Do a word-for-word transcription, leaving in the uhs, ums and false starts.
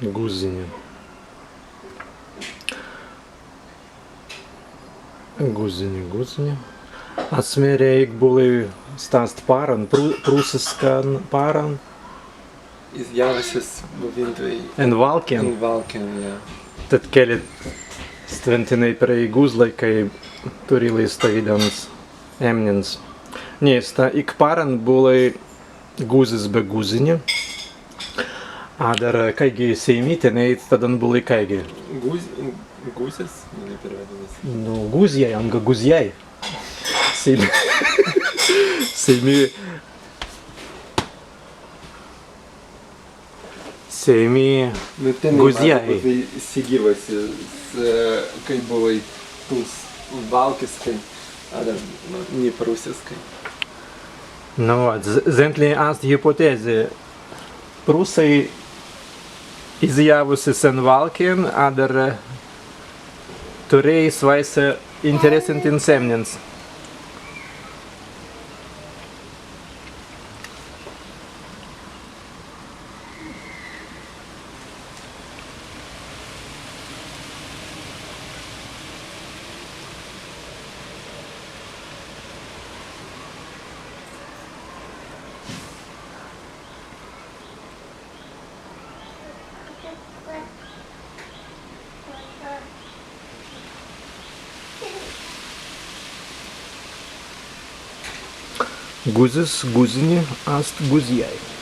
Guzini. Guzini, guzini. As mēri, ik būlai sta ast pāran, prū-, prūsiskan pāran. Izjāwusis buwīntwei en Walkjan. En Walkjan, jā. Tēt kelli stwen tenēi prei guzlai, kāi turīlai stawīdans emnins. Ni, sta ik pāran būlai guzis be guzini. Adder kāigi sēimi tenēi staddan būlai kāigi? Guz-, guzis? Ni, ni perwēdulis. Nu, guzjai, anga guzjai. Sēimi. Sēimi. Sēimi. Nu, tenēi guzjai. Mazzi būtwei segīwusis, e, kāi būlai tūls walkiskai, adder, nu, ni prūsiskai. Nu, z-, zentli ast hipotēzi. Prūsai izjāwusis en Walkjan, adder turēi swāise interesantins emnins. Guzis, guzini ast guzjai.